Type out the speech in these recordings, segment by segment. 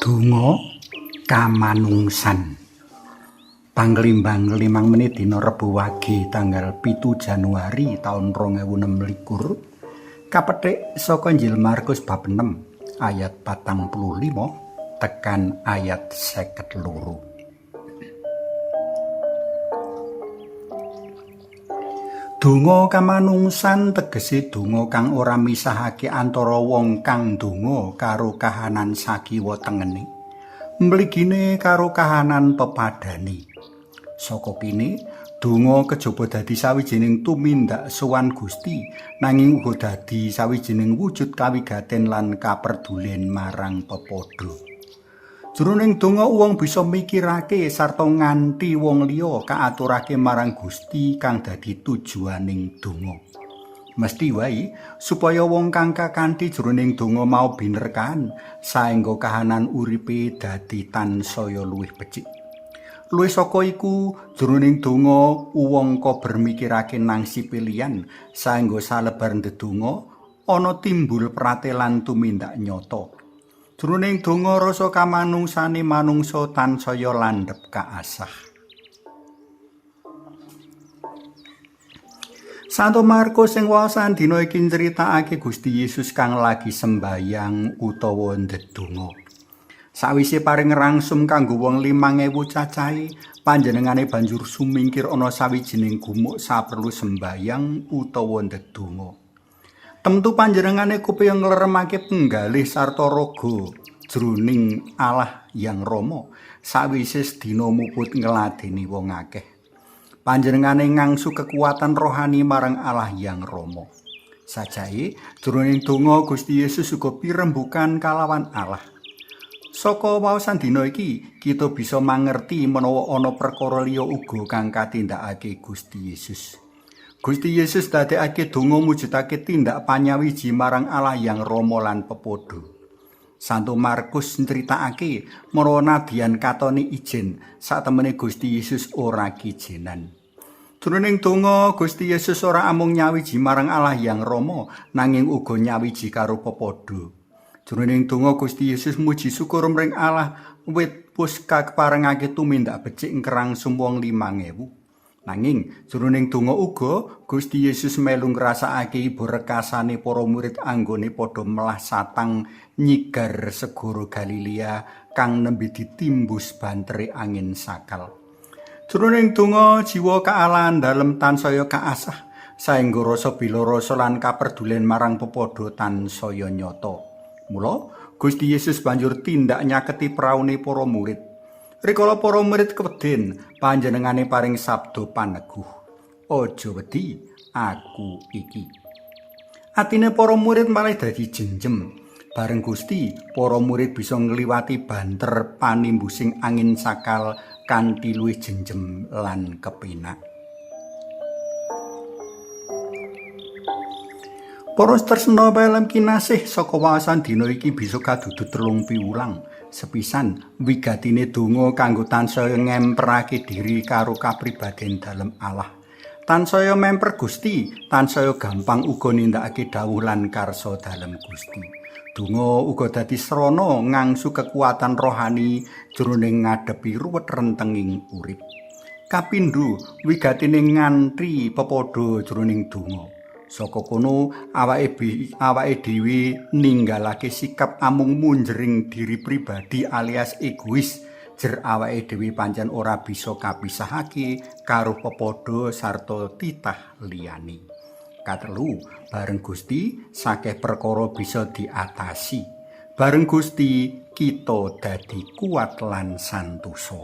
Donga kamanungsan. Panglimbang 5 menit dina Rebo Wage tanggal 7 Januari taun 2026 kapetik saka Injil Markus bab 6 ayat 45 tekan ayat 52. Donga kamanungsan tegese donga kang ora misahake antara wong kang ndonga karo kahanan sakiwa tengene, mligine karo kahanan pepadane. Saka kene, donga kejaba dadi sawijining tumindak sowan Gusti, nanging uga dadi sawijining wujud kawigaten lan kaperdulen marang pepadha. Jroning donga wong bisa mikirake sarta nganti wong liya kaaturake marang Gusti kang dadi tujuaning donga. Mesti wae supaya wong kang kakanthi jroning donga mau binerkahan saengga kahanan uripe dadi tansaya luwih becik. Luwih saka iku, jroning donga wong kober mikirake nangsi pilihan saengga salebar ndedonga ana timbul pratelan tumindak nyata. Jroning donga rasa kamanungsane manungsa tansaya landhep kaasah. Santo Markus sing waosan dina iki nyritakake Gusti Yesus kang lagi sembayang utawa ndedonga. Sawise paring rangsum kanggo wong 5.000 cacahe, panjenengane banjur sumingkir ana sawijining gumuk saperlu sembayang utawa ndedonga. Temtu panjenengane kupaya ngleremake penggalih sarta raga jroning Allah Yang Rama sawise sedina muput ngladeni wong akeh. Panjenengane ngangsu kekuatan rohani marang Allah Yang Rama. Sajae jroning donga Gusti Yesus uga pirembukan kalawan Allah. Saka waosan dina iki kita bisa mangerti menawa ana perkara liya uga kang katindakake Gusti Yesus. Gusti Yesus dadekake donga mujudake tindak panyawiji marang Allah Yang Rama lan pepadha. Santo Markus nyritakake menawa nadyan katone ijen, satemene Gusti Yesus ora kijenan. Jroning donga Gusti Yesus ora amung nyawiji marang Allah Yang Rama, nanging uga nyawiji karo pepadha. Jroning donga Gusti Yesus muji syukur mring Allah wit pus kaparengake tumindak becik ngrangsum wong 5.000. Nanging jroning donga uga Gusti Yesus melu ngrasakake iba rekasane para murid anggone padha melah satang nyigar segara Galilea kang nembe ditimbus bantere angin sakal. Jroning donga jiwa kaalahan dalem tansaya kaasah saengga rasa bela rasa lan kaperdulen marang pepadha tansaya nyata. Mula Gusti Yesus banjur tindak nyaketi praune para murid. Rikala para murid keweden, panjenengane paring sabda paneguh. Aja wedi, aku iki. Atine para murid malah dadi jenjem. Bareng Gusti, para murid bisa ngliwati banter panimbusing angin sakal kanthi luwih jenjem lan kepenak. Para tresna pelem kinasih saka waosan dina iki bisa kadudut 3 piwulang. Sepisan, wigatine donga kanggo tansaya ngemperake diri karo kapribaden dalem Allah. Tansaya memper Gusti, tansaya gampang uga nindakake dawuh lan karsa dalem Gusti. Donga uga dadi srana ngangsu kekuatan rohani jroning ngadepi ruwet rentenging urip. Kapindho, wigatine ngantri pepadha jroning donga. Saka kono awake dhewe ninggalake sikap amung munjering diri pribadi alias egois, jer awake dhewe pancen ora bisa kapisahake karo pepadha sarta titah liyane. Katelu, bareng Gusti sakeh perkara bisa diatasi. Bareng Gusti kita dadi kuat lan santosa.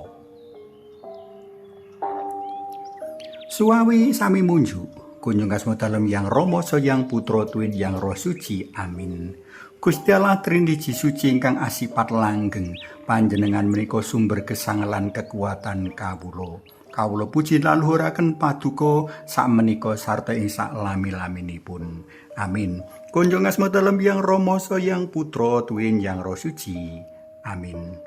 Suwawi sami munjuk. Kunjung kasma dalem Yang Rama Yang Putra tuwin Yang Roh Suci. Amin. Gusti Allah Triniji suci ingkang asipat langgeng, panjenengan menika sumber gesang lan kekuatan kawula. Kawula puji lan luhuraken paduka sakmenika sarta ing saklami-laminipun. Amin. Kunjung asma dalem Yang Rama Yang Putra tuwin Yang Roh Suci. Amin.